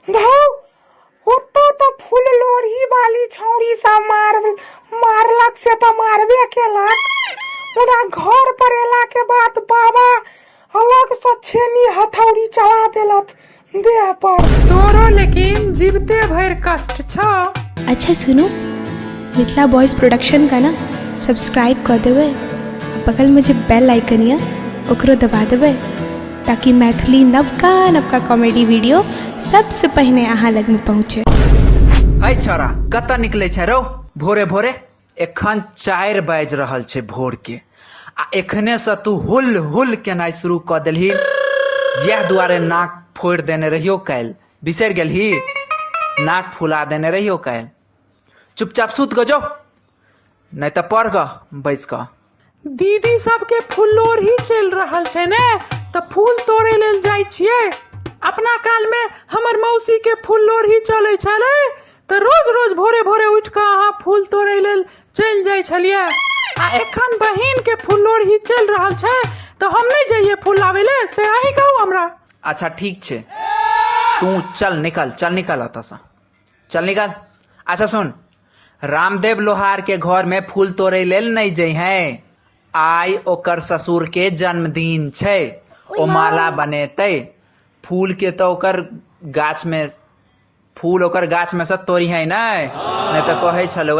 धौ, ओतऽ तऽ फूल लोढ़ी वाली छौड़ी सब मारलक से तऽ मारबे केलक, मुदा घर पर एला के बाद बाबा अलग से छेनी हथौड़ी चला देलक देह पर। तोरो लेकिन जीवते भरि कष्ट छौ। अच्छा सुनू, मिथिला बॉयज प्रोडक्शन का ना सब्सक्राइब कऽ देबै आ बगलमे जे बेल आइकन यऽ ओकरो दबा देबै ताकि मैथिली नवका नवका कॉमेडी वीडियो सबसँ पहिने अहाँ लगमे पहुँचे। है छौड़ा, कतऽ निकलै छै रौ भोरे भोरे? एखन 4 बाजि रहल छै भोर के आ एखने से तू हुल हुल केनाइ शुरू कऽ देलही। इएह दुआरे नाक फोड़ि देने रहियो काल्हि, बिसरि गेलही? नाक फुला देने रहियो काल्हि। चुपचाप सुत गऽ जो, नहि तऽ पढ़ गऽ बैस कऽ। दीदी सबके फूल लोढ़ी चलि रहल छै ने, तऽ फूल तोड़ै लेल जाइ छियै। अपना कालमे हमर मौसीके फूल लोढ़ी चलै छलै तऽ रोज रोज भोरे भोरे उठि कऽ अहाँ फूल तोड़ै लेल चलि जाइ छलियै, आ एखन बहिनके फूल लोढ़ी चलि रहल छै तऽ हम नहि जइयै फूल लाबै लए, से अहीं कहू हमरा। अच्छा ठीक छै, तू चल निकल, चल निकल एतऽसँ, चल निकल। अच्छा सुन, रामदेव लोहार के घर में फूल तोड़ै लेल नहि जइहें, आइ ओकर ससुर के जन्मदिन छै, ओ माला बनेतै फूल के, तऽ ओकर गाछ में फूल ओकर गाछ में से तोड़िहें नहि, नहि तऽ कहै छलौ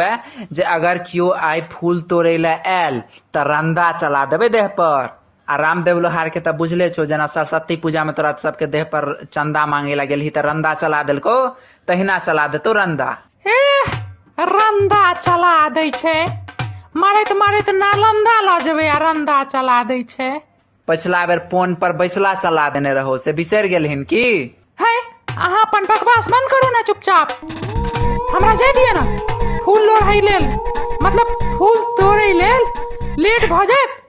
जे अगर केओ आइ फूल तोड़ै लए आयल तऽ रंदा चला देबै देह पर। आ रामदेव लोहार के तऽ बुझले छौ, जेना सरस्वती पूजा में तोरा सबके देह पर चंदा मांगे ला गेलही तऽ रंदा चला देलकौ, तहिना चला देतौ रंदा। एह, रंदा चला दै छै, मारैत मारैत नालंदा लऽ जेबै आ रंदा चला दै छै। पछिला बेर पोन पर बैसला चला देने रहो, से बिसरि गेलहिन की? है, अहाँ अपन बकवास बंद करू ना, चुपचाप हमरा जाय दिअ ना फूल लोढ़ै लेल, मतलब फूल तोड़ै लेल। लेट भऽ जायत,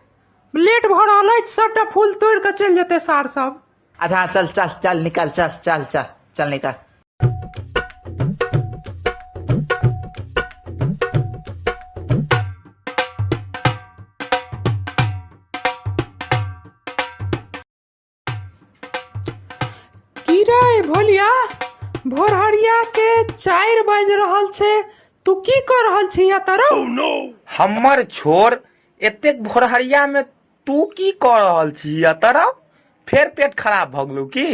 लेट भऽ रहल अछि, सबटा फूल तोड़ि कऽ चलि जेतै सार सब। अच्छा चल चल चल निकल, चल चल चल चल निकल। की रे भोलिया, भोरहरिया के 4 बाजि रहल छै, तू की कऽ रहल छी एतऽ रौ? हमर छोड़, एतेक भोरहरिया में तू की कऽ रहल छी एतऽ रौ? फेर पेट खराब भऽ गेलौ की?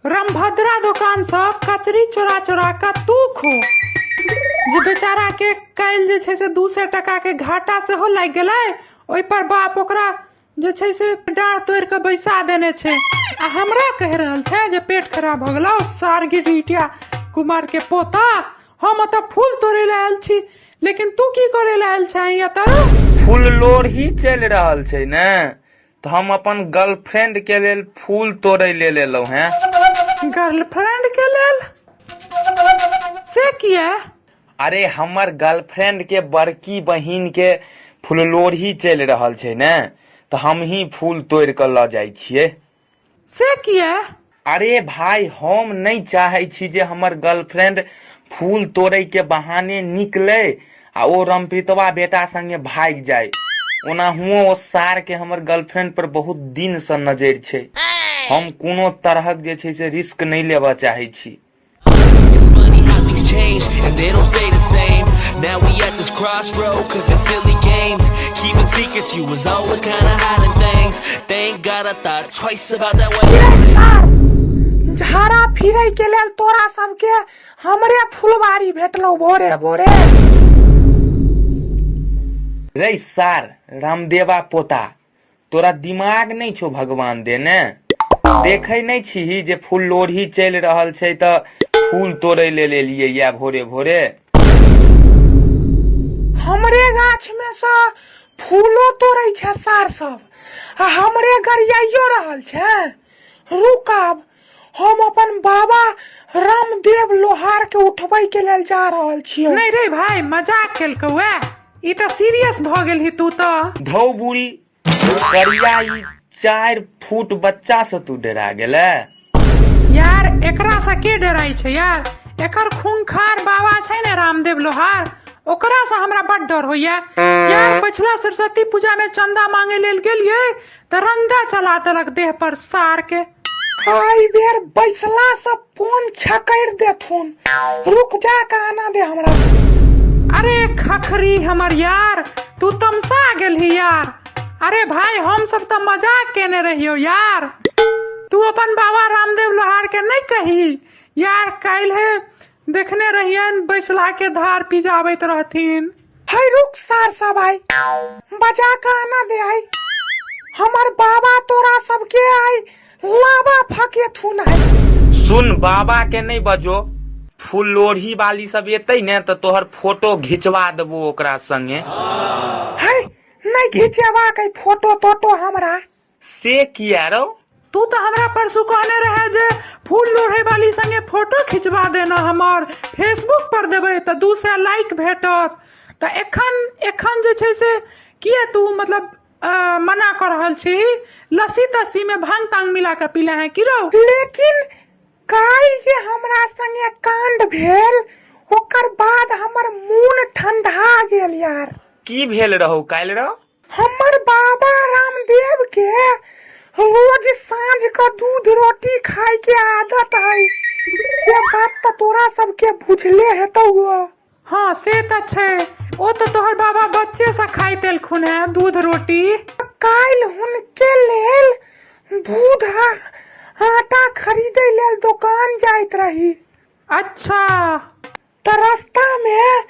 रामभद्रा दोकान सँ कचरी चोरा चोरा कऽ तू खो, जे बेचारा के काल्हि जे छै से 200 टका के घाटा सेहो लागि गेलै, ओहि पर बाप ओकरा जे छै से डाँड़ तोड़ि कऽ बैसा देने छै, आ हमरा कहि रहल छै जे पेट खराब भऽ गेलौ। सार गिरगिटिया कुमार के पोता, हम एतऽ फूल तोड़ै लए आयल छी, लेकिन तू की करै लए आयल छह एतऽ? फूल लोढ़ी चलि रहल छै ने, तऽ हम अपन गर्लफ्रेंड के लेल फूल तोड़ै लेल एलहुँ हेँ। गर्लफ्रेंड के लेल? से किया? अरे हमर गर्लफ्रेंड के बड़की बहिन के फुललोढ़ी चलि रहल छै ने, तऽ हमही फूल तोड़ि कऽ लऽ जाइ छियै। से किया? अरे भाई, हम नहि चाहै छी जे हमर गर्लफ्रेंड फूल तोड़ै के बहाने निकले आ ओ रमप्रीतवा बेटा संगे भागि जाय। ओनाहुओ ओ सार के हमर गर्लफ्रेंड पर बहुत दिन से नजरि छै। हम कोनो तरहक जे छै से रिस्क नहि लेबऽ चाहै छी। It's funny how things change and they don't stay the same. Now we at this crossroad cause it's silly games. Keeping secrets, you was always kinda hiding things. Thank God I thought twice about that one. सार, झाड़ा फिरै के लेल तोरा सबके हमरे फुलवारी भेटलौ भोरे भोरे। रे सार रामदेवा पोता, तोरा दिमाग नहि छौ भगवान देने? देखै नहि छीही जे फूल लोढ़ी चलि रहल छै तऽ फूल तोड़ै लेल एलियै या भोरे भोरे? हमरे गाछ में से फूलो तोड़ै छै सार सब आ हमरे गरियाइयो रहल छै। रुक, आब हम अपन बाबा रामदेव लोहार के उठबै के लेल जा रहल छियै। नहि रे भाई, मजाक केलकौ ए, ई तऽ सीरियस भऽ गेलही तू तऽ। धौ बुरी करिया, ई 4 फुट बच्चा से तू डरा गेले? यार एकरा से के डराइ छै यार, एकर खूंखार बाबा छै ने रामदेव लोहार, ओकरा से हमरा बड डर होइया यार। पछिला सरस्वती पूजा में चंदा मांगे लेल गेलियै तऽ रंदा चला देलक देह पर सार के। आई बेर बैसला से फोन छकड़ देथुन। रुक जा के आना दे हमरा। अरे खखरी हमर यार, तू तमसा गेलही यार। अरे भाई हम सब तऽ मजाक केने रहियो यार। तू अपन बाबा रामदेव लोहार के नहीं कही यार, काल्हि देखने रहियन बैसला के धार पिजाबैत रहथिन। है रुक सार सब, आई बजा के आना दे। आई हमर बाबा तोरा सबके आई लाबा फकेथुन आई। सुन, बाबा के नहीं बजो, फूल लोढ़ी वाली सब एतै ने तऽ तोहर फोटो घिचवा देबो ओकरा संगे। है नहीं घिचेबा के फोटो तोटो हमरा। से किया रौ? तू तऽ हमरा परसू कहने रहे जे फूल लोढ़े वाली संगे फोटो खिंचवा देना, हमर फेसबुक पर देबै तऽ 200 लाइक भेटत। तऽ एखन एखन जे छै से किए तू मतलब मना कऽ रहल छी? लस्सी तस्सी में भांग तांग मिला कऽ पीले हैं की रौ? लेकिन काल्हि जे हमरा संगे कांड भेल ओकर बाद हमर मोन ठंडा गेल यार। की भेल रहौ काल्हि रौ? हमर बाबा रामदेव के रोज साँझ के दूध रोटी खाय के आदत है, से बात तऽ तोरा सबके बुझले हेतौ। हाँ से तऽ छै, ओ तऽ तोहर बाबा बच्चे से खाइत एलखुन हेँ दूध रोटी। काल्हि हुनके लेल दूध आ आटा खरीदै लेल दोकान जाइत रही। अच्छा। तऽ रास्ता में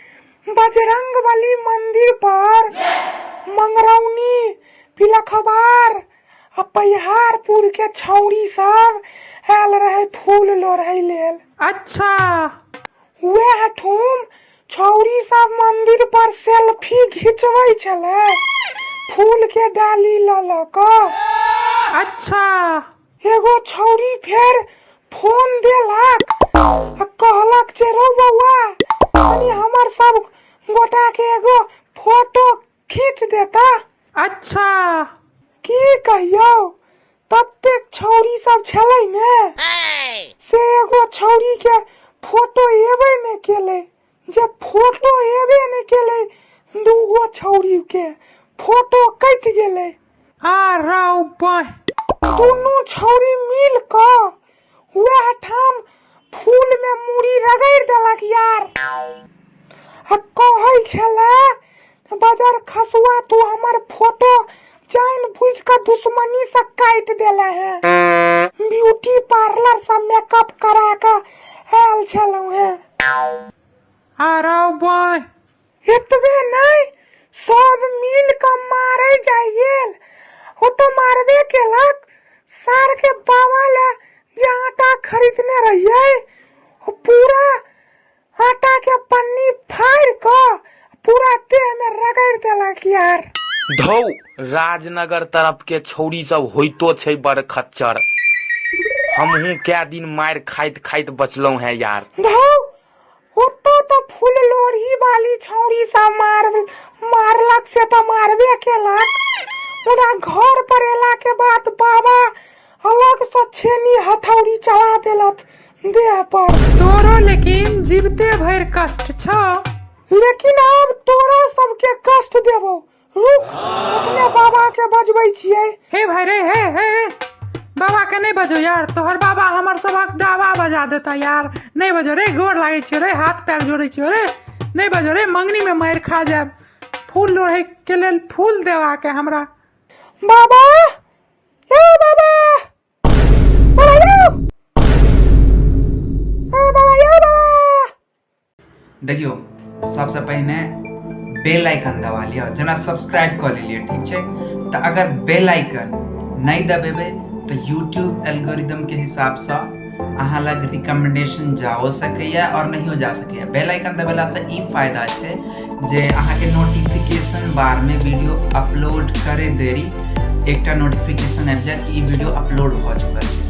बजरंग बली मंदिर पर मंगरौनी, पिलखबार आ पैहारपुर के छौड़ी सब आयल रहे फूल लोढ़ै लेल। अच्छा। वएह ठुम छौड़ी सब मंदिर पर सेल्फी घिचबै छलै फूल के डाली लऽ लऽ कऽ। अच्छा। एगो छौड़ी फेर फोन देलक आ कहलक जे रौ बौआ, कनि हमर सब गोटा के एगो फोटो खींच देता। अच्छा। की कहियौ, ततेक छौड़ी सब छलै ने से एगो छौड़ी के फोटो एबे नहि केलै। जे फोटो एबे नहि केलै, दूगो छौड़ी के फोटो कटि गेलै। आ रौ बाह। दुनू छौड़ी मिल कऽ वएह ठाम फूल में मूड़ी रगड़ि देलक यार, आ कहै छलै बजर खसुआ, तू हमर फोटो जानि बुझि कऽ दुश्मनी से काटि देले हैं। ब्यूटी पार्लर से मेकअप करा कऽ आयल छलहुँ हेँ। आ रौ बाह। एतबे नहि, सब मिल कऽ मारै जाइ गेल। ओ तऽ मारबे केलक, सार के बाबा लए जे आटा खरीदने रहियै ओ पूरा आटा के पन्नी फाड़ि कऽ पूरा देह में रगड़ि देलक यार। धौ, राजनगर तरफ के छौड़ी सब होइतो छै बड़ खच्चर। हमहूँ कै दिन मारि खाइत खाइत बचलहुँ हैं यार। धौ, ओतऽ तऽ फूल लोढ़ी वाली छौड़ी सब मारलक से तऽ मारबे केलक, मुदा घर पर एला के बाद बाबा अलग से छेनी हथौड़ी चला देलक देह पर। तोरो लेकिन जीवते भरि कष्ट छौ। लेकिन आब तोरा सबके कष्ट देबो, रुक अपने बाबा के बजबै छियै। हे भाई रे, हे हे, बाबा के नहीं बजो यार, तोहर बाबा हमर सबक डाबा बजा देता यार। नहीं बजो रे, गोर लागै छियो रे, हाथ पैर जोड़ै छियो रे, नहीं बजो रे, मंगनी में मारि खा जायब। फूल लोढ़ै के लेल फूल देवा के हमरा। बाबा, ए बाबा, बाबा यौ, ए बाबा यौ बाबा। देखियौ, सबसँ पहिने बेल आइकन दबा लिअ, जेना सब्सक्राइब कऽ लेलियै, ठीक छै? तऽ अगर बेल आइकन नहि दबेबै तऽ यूट्यूब एल्गोरिदमके हिसाबसँ अहाँ लग रिकमेंडेशन जाओ सकैए आओर नहियो जा सकैए। बेल आइकन दबेलासँ ई फायदा छै जे अहाँके नोटिफिकेशन बारमे वीडियो अपलोड करे देरी एकटा नोटिफिकेशन आबि जायत कि ई वीडियो अपलोड भऽ चुकल छै।